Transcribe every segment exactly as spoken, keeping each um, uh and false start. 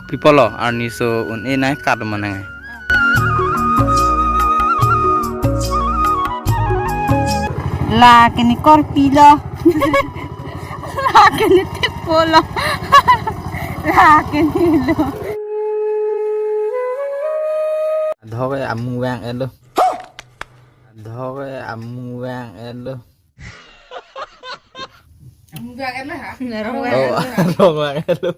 Pipolo, arni so un-e nangkat ma nang. La kene korpi lo. La kene tepo lo. La kene lo. Adhok ke amu vang-et lo. Adhok ke amu vang-et lo. Amu vang-et lo ha? Amu vang-et lo. Oh, amu vang-et lo.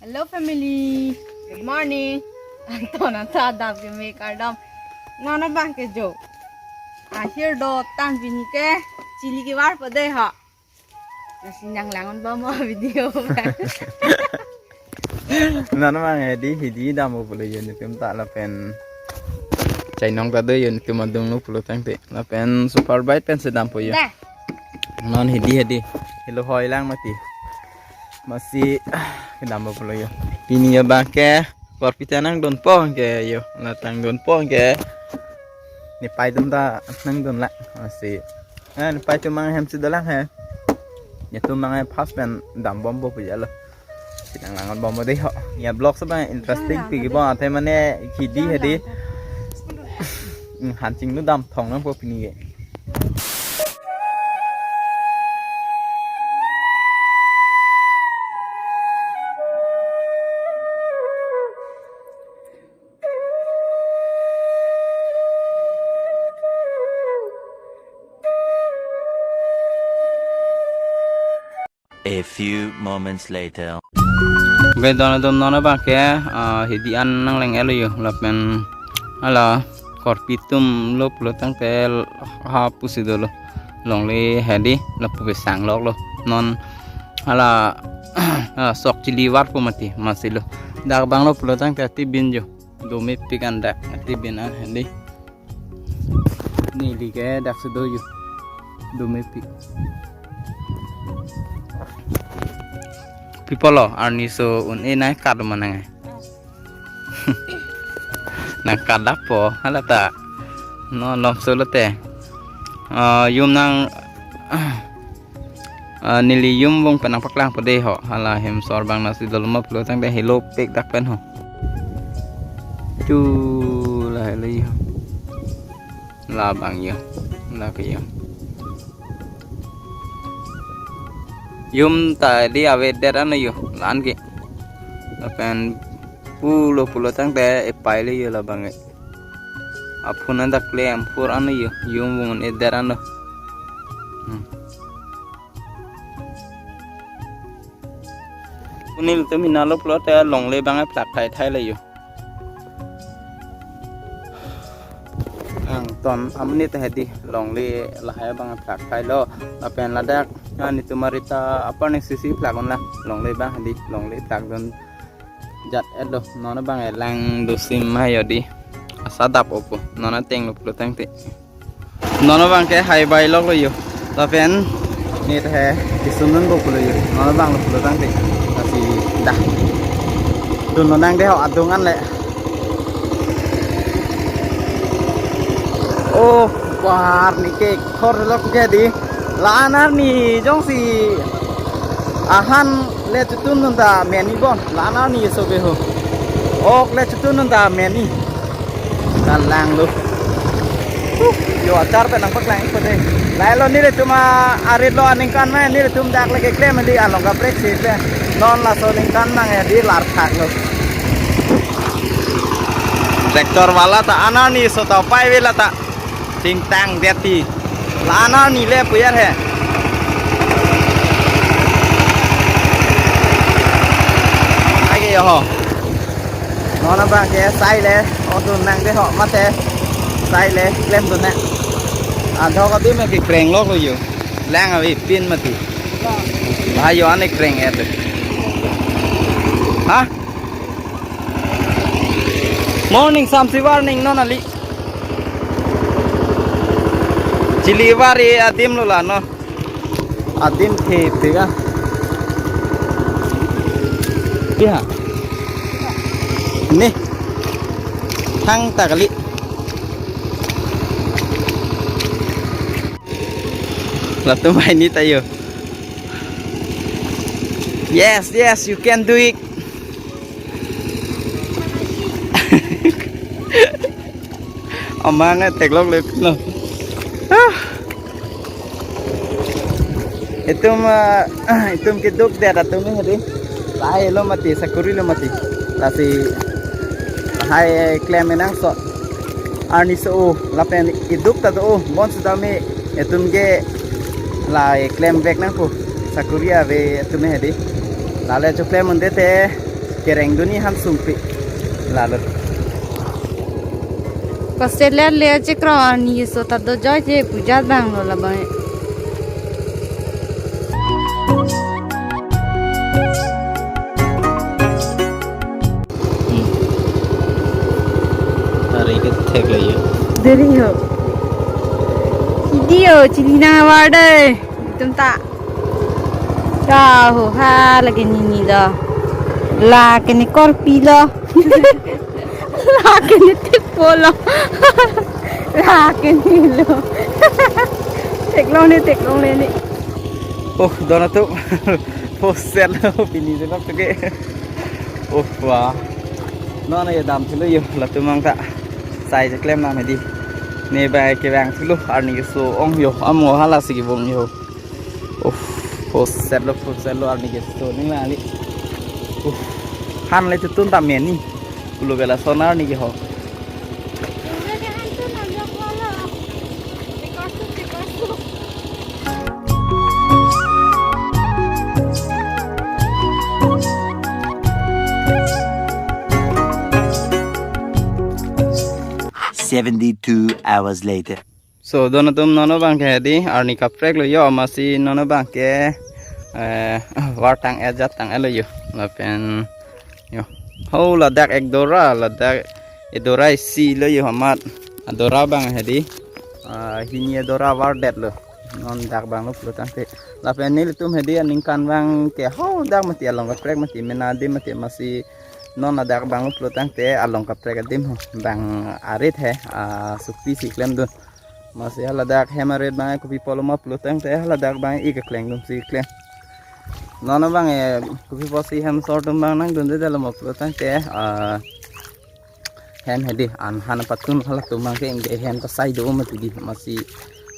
Hello family, good morning. Anton anta dam ke me kardom. Non abang ke jo. Ahir do tan pini ke chili kevar po dei ha. Nasi nang langon ba mo video ba. Non abang hedi, hedi dam po pulo yo netum ta lapen. Chainong ta do yo netum adung lo pulo tangte. Lapen super bike pen si dam po yo. Dah. Non hedi hedi. Helo hoi lang mati. Masi kedam po pulo yo. Pini yo abang ke. Korpi ta nangdun po ke yo. La tangdun po ke. Nepei atum ta nangdun la. Masi. Eh, nepei atum mang hem si dolang he. Netum mang hem first pen dam bom po puja lo. Si nang langon bom dei ho. Ya vlog so abang interesting pi bom athe mane hedi hedi. Hmm, hanching nu dam thong nang po pini ke. A few moments later. Oke, don atum non abang ke, ah, hedi an nangleng-et lo yo, lapen hala korpi atum lo pulo tangte ha pusi dolo. Longle hedi, lapu pesang lok lo. Non hala, hala sok chili var po mati, masi lo. Dak abang lo pulo tangte atibin jo. Domepik an dak, atibin an hedi. Neli ke dak si do yo. Domepik. Pipolo, arni so un-e nangkat ma nang. Nangkat dak po, hala ta. Non lom so lote. Ah, yum nang Ah, neli yum vong pen nangpaklang po dei ho. Hala hem sor abang nasi dolma pulo tangte helo pek dak pen ho. Chu la helo yo. La abang yo. La ke yo. Yum ta di avedet ano yo. La-an ke. Lapen pulo pulo tangte epei lo yo la abang ke. Aphun an dak le ampur ano yo. Yum vong avedet ano. Hmm. Pini ilitum hina lo pulote longle abang plak thai thai lo yo. Angton amonit hedi longle lahai abang plak thai lo. Lapen ladak, ah, netum arita apar ning sisi plak un la longle abang hedi longle plak dun jat-et lo. Non abang elang dosim hai yo di. Asa dap opo. Non ateng lo pulo tangte. Non abang ke hai bai lok lo yo. Lapen neli ta he kisun dun po pulo yo. Non abang lo pulo tangte. Lasi dah. Dun lonang dei ho adung an le. Oh, arni ke khor lok ke di. La-an arni jongsi ahan le chutun dun ta meni bon. La-an arni so be ho. Ok le chutun dun ta meni. Kalang lo. Huh, yo achar pen nangpaklang ik po dei. Lahelo nelitum arit lo aningkan ma nelitum dak le keklem di along kaprek si le. Non laso ningkan nang ya di lar thak lo. Tractor wala ta an arni so ta pai vela ta. Chingtang det ti. La-an arni le pu ya he. Ai ke yo ho. Non abang ke sai le, o dun nang dei ho mate. Sai le, klem dun nang. Adhok adim ke kreng lok lo yo. Lang avepin mati. Ba yo ane kreng-et. Ha? Morning, samsi var ning non ali. Chili vari adim lo la non. Adim the pega. Iya. Nih. Thangta kali. Latum hai ni tayo. Yes, yes, you can do it. Amang eh theklong le no. Ah. Itum, ah, itum keduk det atum ni hadi. Lahai lo mati, sakuri lo mati. Lasi lahai klem enangso. Arni so-o, lapen iduk ta do-o, bonsita me itum ke lahai klemvek nangpo. Sakuri ave atum hadi. Lale choklem un-e te kereng dun ni han sungpi. Lalo. Paselet le chekro arni so ta do joije puja abang lo labang. Tari ke thek le yo. Deri ho. Idio chili na warde. Itum ta. Ka ho ha lake nini do. Lake ni korpi lo. Lake ni tikpo lo. Lake ni lo. Theklong ni, theklong ni ni. Oh, don atum. Poset lo pini je lap tuke. Oh, wah. Non ya dam thulo yo, latum angta. Sai je klem nam hadi. Ne ba kevang thulo, arni keso-ong yo, amo hala si kevang yo. Uff, poset lo, poset lo arni keso ni mali. Uff, han le tutun ta meni. Pulo ke lason arni ke ho. Seventy-two hours later. So, don atum non abang ke hadi, arni kaprek lo yo, amatsi non abang ke, eh, wartang-et jattang-et lo yo. Lapen, yo. Ho ladak ek dora, ladak ek dora isi lo yo amat. Adora abang hadi, ah, hini adora wardet lo. Non dak abang lo pulo tangte. Lapen nelitum hadi aningkan abang ke ho dak mati along kaprek mati mena adim mati amatsi non ladak abang lo pulo tangte along kaprek adim ho. Abang arit he, ah, sukti si klemdun. Amatsi haladak hem arit abang kopi pulo ma pulo tangte haladak abang ik kekleng dum si klem. Non abang e kopi pusi hem sor atum abang nangdunde dalo ma pulo tangte, ah, hem hadi an han patun halatum abang ke ingke hem ta sai do mati di amatsi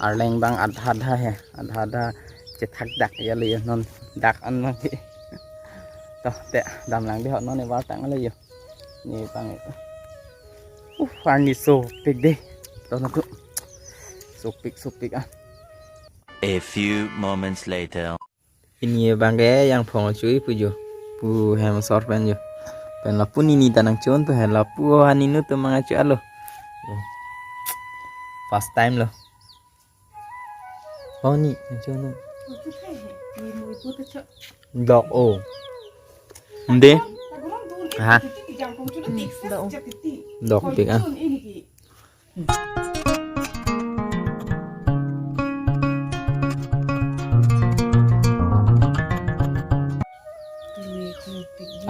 arleng abang adha adha he adha adha chethak dak ya le non dak an abang ke. To te damlang de ho non e wartang le yo. Ne abang e. Uh, arni sopik de. To na tu. Sopik, sopik ah. A few moments later. Ini abang ke Jangphong achu pu jo. Pu hem sor pen jo. Pen lapu nini ta nangchon pu he lapu hani nu tu manga chu alo. First time lo. Oh ni, nangchon no. Dok o. Nde. Ha. Dok o. Dok pik ah.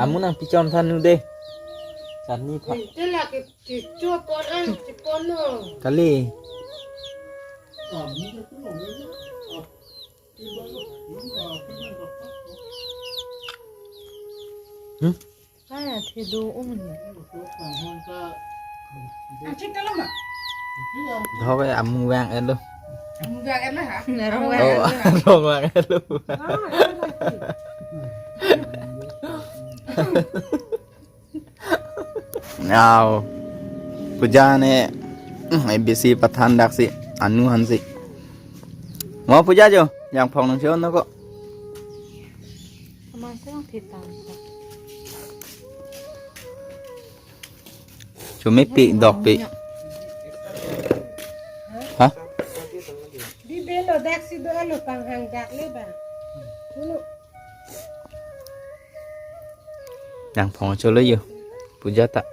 Amu nangpi chom than nu de. Sani tha. Ante lake chicho pon an chipon no. Kali. Hmm? Kaya thedo um ni. Ang chik talo ma? Dhok e amu vang-et lo. Amu vang-et lo ha? Narong vang-et lo. Oh, dhok vang-et lo. Ah, dhok vang-et lo. Now, puja ne, mm, A B C pathan dak si, anu han si. Mo puja jo, Jangphong nangchon no ko. Ama se nang thitang ko. Chumi pi, dok pi. Ha? Di belo dak si do alo panghang dak le ba. Dulu. Jangphong cholo yo. Puja ta.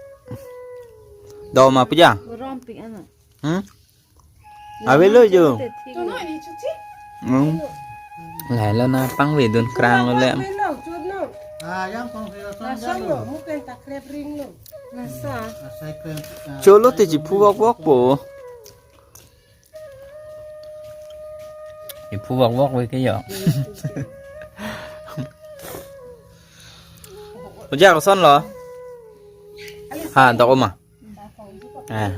Do ma puja? Rompi ano. Hmm? Avelo jo. Tuno ini cuci. Hmm. Lahai lo na pangvedun krang lo le. Velo, cuno. Ah, Jangphong velo. Asal lo, mungkin tak krep ring lo. Nasa. Asai krep. Cholo te ji phu wok wok po. Iphu bok bok we ke yo. Uja koson lo? Ha, dok oma. Ah,